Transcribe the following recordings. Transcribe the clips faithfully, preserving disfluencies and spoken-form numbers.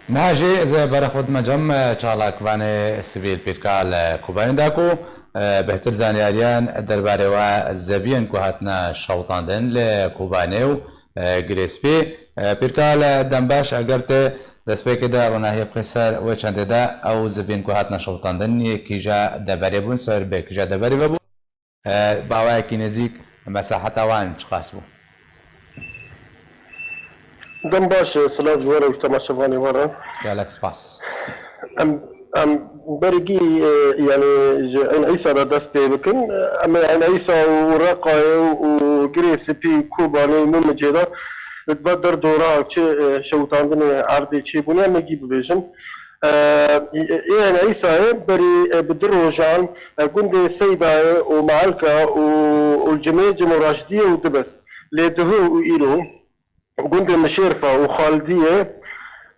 Niha jî ez ê berê xwe dime cem çalakvanê sivîl pîrka li Kobanê de ku, e, bêhtir zanyariyan derbarê we zeviyên ku hatine şewitandin li Kobanê û, e, Girê Spî. E, pîrka li Dembaş, eger tu destpêkê de ronahiyê bixî ser wê çendê de, ew zeviyên ku hatine şewitandin yê kîja deverê bûn, ser bê kîja deverê ve bû? E, bi awayekî nêzîk mesaheta wan çiqas bû? Dem baş, silav ji we re û ji temaşevanê we re. Gelek spas. Em, em bergî, e, yani ji Eyn Îsa de dest pê bikin. Em ê Eyn Îsa û Reqayê û Girê Spî û Kobanê û Mimicê de li va der dora çi, e, şewitandinê erdê çêbûne, em ê gî bibêjin. E, ê Eyn Îsayê berî, e, bi du rojan, e, gundê Seydayê û Meelka û, û Cimê, Cim û Raşidiyê û Dibes. Lê duhû û îro gundê Mişêrfa û Xaldiyê,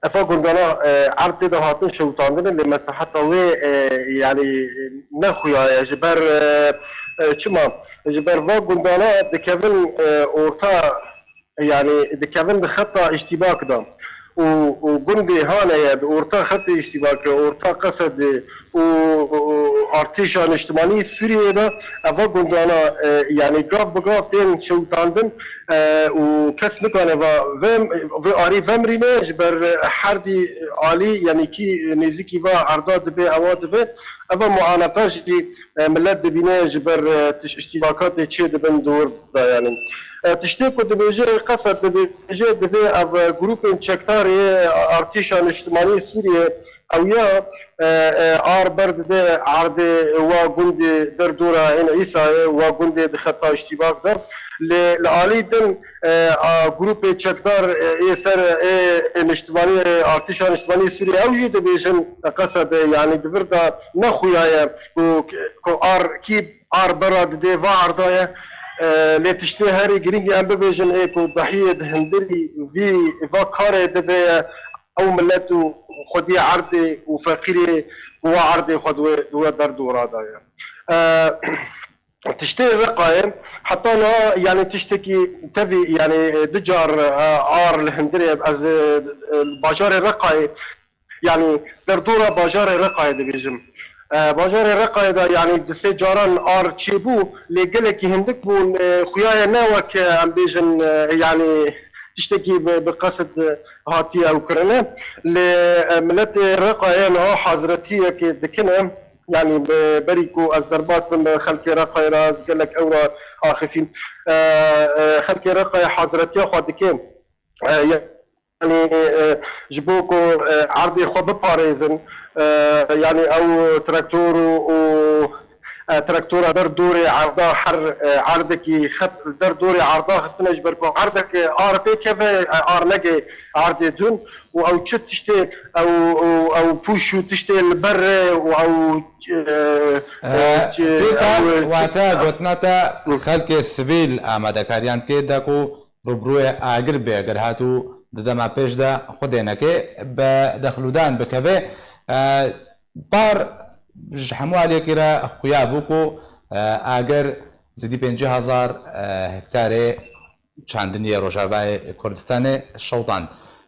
efa gundana, e, erd tê de hatin şewitandine, lê mesaheta wê, e, yani, e, ne xuya ye. Ji ber, e, e, çima? Ji ber va gundana dikevin, e, orta, yani, dikevin di xeta îştîbak de. Û, û gundê Haneye di orta xetê îştîbakê, orta Qesedê û, û artêşa niştimanî Sûriyê de, eva gundana, e, yani, gav bi gav tên şewitandin, e, û kes nikane va vê, vê arî vemirîne, ji ber herdî alî, yani, kî nêzîkî va erda dibe, ewa dibe. Eva muanata jî, e, millet dibîne ji ber, e, tiş-, îştîbakatê çê dibin di wir de, yani. E, tiştê ku dibêje, Qesed dibêje, dibê ev, e, grûpên çekdarê, e, artêşa niştimanî Sûriyê, ew ya, e, e, ar berdide erdê wa gundê derdora Ên Îsayê, wa gundê di xeta îştîbak de. Lê li alî din, e, a, grûpê çekdar, e, ê ser, ê, ê niştimanî, ê artêşa niştimanî Sûriyê, ew jî dibêjin, e, Qesed e, yani, di vir de ne xuya ye ku, ku ar kî ar bera didê va arda ye. E, lê tiştê herî girîng em bibêjin ê ku dahiyê di hindirî vî va karê dibe ye, ew milet û xwediyê erdê û feqîrê ku wa erdê xwe di wê, di wê derdora de ye. E, tiştê Reqayê heta niha, yani, tiştekî tevî, yani, du car, e, ar li hindirê ez, e, bajarê Reqayê, yani, derdora bajarê Reqayê dibêjim. E, bajarê Reqayê de, yani, di sê caran ar çêbû, lê gelekî hindik bûn, e, xuya ye ne wek, e, em bêjin, e, yani, tiştekî bi, bi qesid hatiye ew kirine. Lê, e, miletê Reqayê niha hazretiyekê dikine. Yani, bi, berî ku ez derbas bim, xelkê Reqayê re ez gelek ew re axifîm. E, e, xelkê Reqayê hazretiya xwe dike. E, yani, e, ji bo ku, e, erdê xwe biparêzin, e, yani, ew traktor û, û, e, traktora der dorê erda, her, e, erdekî xet li der dorê erda xistine, ji ber ku erdek, e, ar pê keve, e, ar nege erdê dûn û ew çi tiştê, ew, ew, ew pûş û tiştê li ber e û ew, e, e, E, çi, pêka ew, e, çi, wate gotina te, xelkê sivîl amadekariyan dike de ku rûbirûyê agir bê, eger hatû di dema pêş de xwedê neke, bi dexlûdan bikeve. E, par ji hemû aliyekî re xuya bû ku, e, agir zêdî pêncî hezar, e, hektarê çandiniyê Rojavayê Kurdistanê şewitand.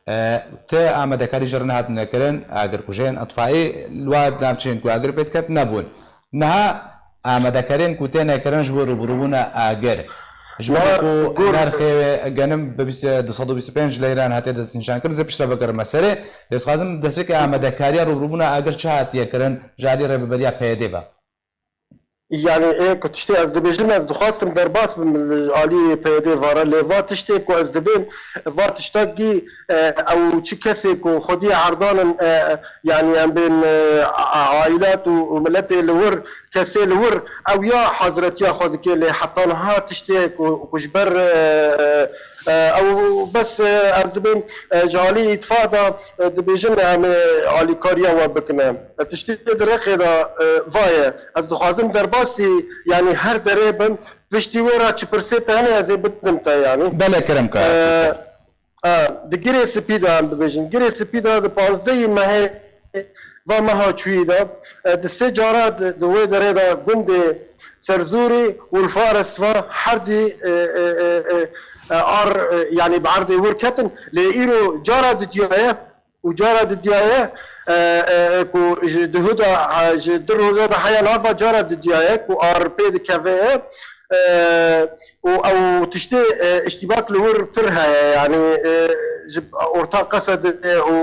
E, ti amadekarî ji re nehatine kirin, agirkujên îtfaî li wa navçeyên ku agir pê diket nebûn. Niha amadekariyên ku têne kirin ji bo rûbirûbûna agir, ji bo ku nerxê genim bi bîst, du sed û bîst û pênc leyran hatiye destnîşankirin, zê piştre bigerime serê. Lê dixwazim destpêkê amadekariya rûbirûbûna agir çi hatiye kirin ji alî rêveberiya P Y D ve? Yani, ê ku tiştê ez dibêjim, ez dixwastim derbas bim li alî P Y D ve re, lê va tiştê ku ez dibêm, va tiştekî, e, ew çi kesê ku xwediyê erdan in, e, yani, em bên, e, a-, a-, ailat û, û miletê li wir, kesê li wir, ew ya hazretiya xwe dike, lê heta niha tiştê ku, ku ji ber, e, e, ew bes, e, ez dibêm, e, ji alî îtfa de, e, dibêjin em ê alîkariya we bikine. E, tiştê di Reqê de, e, va ye. Ez dixwazim derbasî, yanî her derê bim, piştî wê re çi pirsê te hene ez ê bidim te, yanî. Belê, kerem ka. E, e, di Girê Spî de em bibêjin. Girê Spî de di panzdehê mehê va meha çûyî de, e, di sê cara di, di wê derê de gundê Serzûrî û li Faris ve herdî, e, e, e, e, e, ar, e, yanî bi erdê wir ketin. Lê îro cara didiyaye, û cara didiyaye, e, e, e, ku ji duhû de, e, ji du roja de heya niha cara didiyaye ku ar pê dikeve, e, û ew tiştê, e, îştîbak li wir pir heye, yanî, e, ji orta Qesedê û,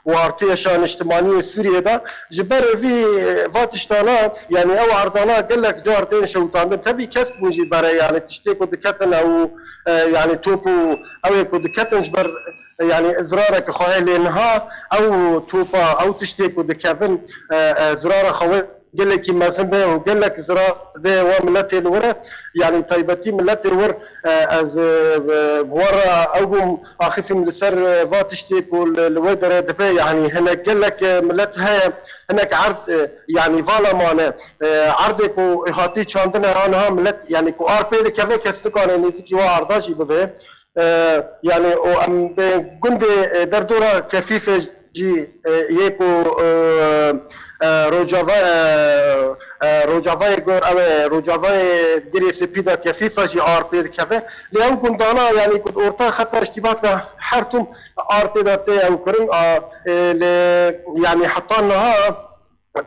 û Artêşa Niştimanî yê Sûriyê de ji ber vî, e, va tiştana, yanî ew erdana gelek car tên şewitandin. Tevî kes bûn jî bere, yanî tiştê ku diketin ew, e, yanî top û ew ê ku diketin ji ber, e, yanî zirareke xwe heye, lê niha ew topa, ew tiştê ku dikevin, e, e, zirara xwe gelekî mezin be û gelek zirar dê we miletê li wir e, yanî taybetî miletê wir, e, ez, e, e, bi we re ew bûm axifîm li ser, e, va tiştê ku li, li wê derê dibe, yanî hinek gelek, e, milet heye, hinek erd, e, yanî vala mane, e, erdê ku hatî çandine aniha milet, yanî ku ar pê dikeve kes nikane nêzîkî wa arda jî bibe. E, yanî û em bi gundê, e, derdora Kefîfê jî, e, yê ku, e, e, Rojava, e, e, Rojavayê gor, ew ê Rojavayê Girê Spî de Kefîfa jî ar pê dikeve. Lê ew gundana, yanî ku orta xeta îştîbak de her tim ar pê de tê ew kirin, a, e, lê, yanî heta niha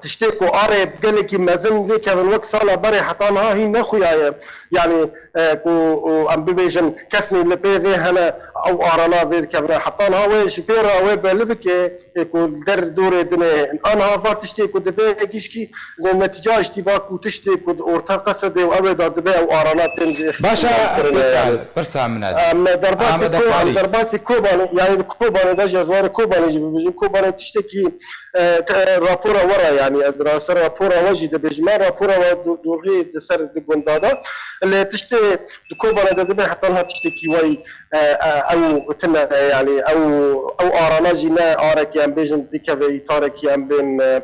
tiştê ku arê gelekî mezin vê kevin wek sala berê heta niha hîn nexuyaye. Yanî, e, ku, û em bibêjin kesnî li pê vê hene ew arana vê dikevine. Heta niha wê ji pê re wê belî bike, e, ku li der dorê dinê aniha va tiştê ku dibe gişkî, netîca îştîbak û tiştê ku di orta Qesedê û ew ê de dibe ew arana tên Baş e, kirin e, Pêkal, yanî. Pirsa min e. Em derbasî Amede Ko-, em Karî. Derbasî Kobanê, yanî di Kobanê de jî ez warê Kobanê jî bibêjim. Kobanê tiştekî, e, te-, rapora we re, yanî ez ra-, ser rapora we jî dibêjim. Me rapora we du-, dorî di ser di gunda de. Lê tiştê di Kobanê de dibe heta niha tiştekî wayî, e, e, ew tine, e, yanî ew, ew arana jî ne arekî em bêjin dikeve îtarekî em bên, e,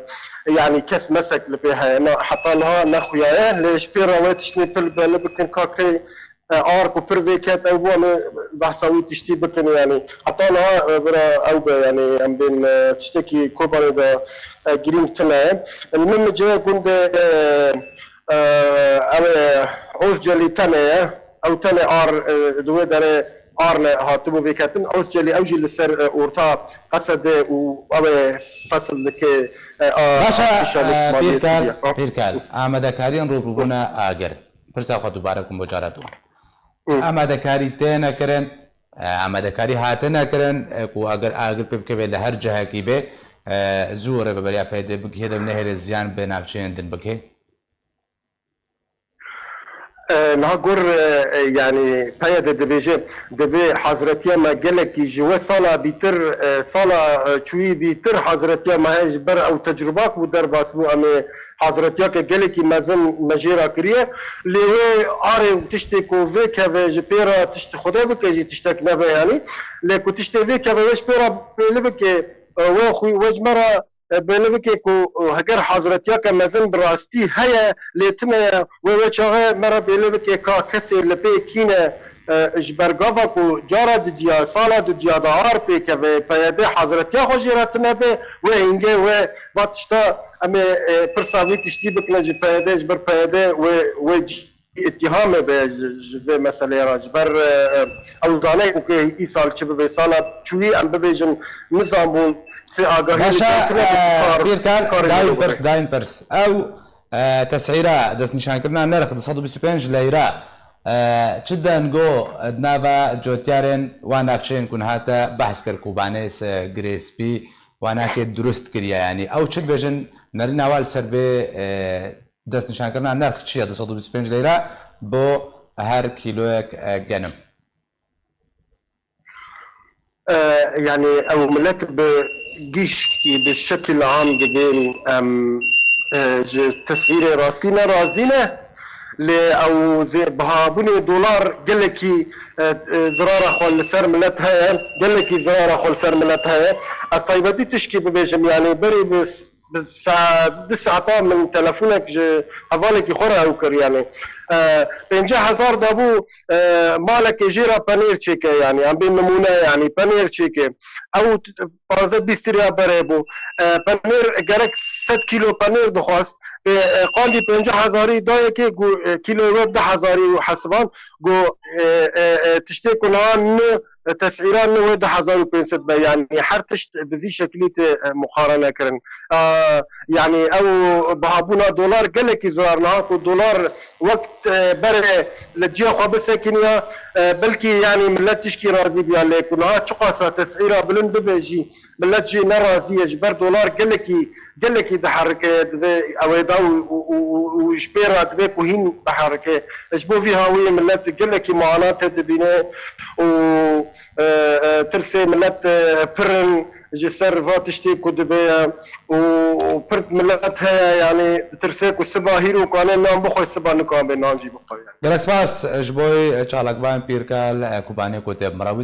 yanî kes mesek li pê heye. Na, heta niha nexuyaye. Lê ji pê re wê tiştê pir belî bikin ka kê e, ar ku pir vê ket ew bû, em ê behsa wî tiştî bikin, yanî heta niha, e, bira ew be, yanî em bên, e, tiştekî Kobanê de, e, girîng tune ye. Li min cihê gundê, e, e, ew ê Ozcelî tenê ye. Ew tenê ar, e, di wê derê ar ne hatibû vêketin. Ozcelî ew jî li ser, e, orta Qesedê û ew ê fesil dike, e, a, Baş e, artêşa e, Niştimanî Pîrkal, Sûriye. Pîrkal, amadekariyên rûbirûbûna agir. Pirsa xwe dubare bikim bo cara dû. Hı. Amadekarî têne kirin, e, amadekarî hatine kirin, e, ku agir, agir pê bikeve li her cihekî bê, e, zû rêveberiya P Y D'ê bigihê de û nehêle ziyan bi navçeyên din bigihê? E, niha gor, e, e, yanî P Y D dibêje, divê hazretiya me gelekî ji we sala bîtir, e, sala, e, çûyî bîtir hazretiya me heye, ji ber ew tecrubak bû derbas bû, em ê hazretiyeke gelekî mezin me jê re kiriye. Lê wê arê û tiştê ku vê keve ji pê re tişt Xwedê bike jî tiştek nebe yanî. Lê ku tiştê vê keve wê ji pê re bêli bike, e, wê xwî, wê ji me re, e, bêli bike ku, e, heger hazretiyeke mezin bi rastî heye, lê tune ye, wê wê çaxê me re bêli bike ka kesê li pê kî ne, e, ji ber gava ku cara dudiya, sala dudiya de ar pê keve, P Y D hazretiya xwe jê re tune be, wê hingê wê va tişta em ê, e, pirsa vî tiştî bikine ji P Y D, ji ber P Y D wê, wê cî îtîhamê be ji, ji vê meseleyê re. Ji ber, e, e, ew zane ku kê îsal çi bibe, sala çûyî em bibêjin, nizanbûn, çi agahî Baş e, li kar, e, kar, Pîrkal, karê dayîn wê bibe. Pirs, dayîn pirs. Ew, e, tesîra destnîşankirina nirx du sed û bîst û pênc leyra, e, çi dengo di nava cotyarên wan navçeyên ku niha te behs kir, Kobanê, Girê Spî, wan nake durust kiriye, yanî ew çi dibêjin, nerîna wan li ser vê, e, destnîşankirina nirx çi ye, du sed û bîst û pênc leyra bo her kîloyek, e, genim? E, yanî ew milet bi gişkî, bi şekil am dibên, em, e, ji tesvîrê rastî ne razî ne. Lê ew zê-, bihabûnê dolar gelekî, e, e, zirara xwe li ser milet heye, gelekî zirara xwe li ser milet heye. Ez taybetî tişkî bibêjim, yanî berî bi s-, bi sa-, du saeta min telefonek ji hevalekî xwe re ew kir, yanî, e, pêncî hezar dabû, e, malekê jê re penêr çêke, yanî, em bê nimûne, yanî, penêr çêke. Ew t-, pazdeh bîst lîra berê bû. E, penêr gerek sed kîlo penêr dixwast. Pê, e, qandî pêncî hezarî dayekê, got, e, kîloyê we bi du hezarî û hesiban, got, e, e, e, tiştê ku niha ni, tesîra nû wê du hezar û pênc sed be, yanî her tişt bi vî şeklî tê, e, muqarene kirin. E, yanî ew bihabûna dolar gelekî zor, niha ku dolar wek, e, berê li ciya xwe bisekiniya, e, belkî yanî millet tişkî razî biya, lê ku niha çiqasa tesîra bilind bibe jî, millet jî nerazî ye, ji ber dolar gelekî, gelekî diherike, divê ew ê da û, û, û, û, û ji pê re divê ku hîn biherike. Ji bo vî hawiyê millet gelekî muanate dibîne û, e, e, tirsê millet, e, pir in ji ser va tiştê ku dibe ye û, û pir millet heye, yanî ditirse ku siba hîro kanê nan bixwe, siba nikanbê nan jî bixwe. Gelek spas ji bo çalakvan pîrkel, e, Kubanê ku tê bi me re bû.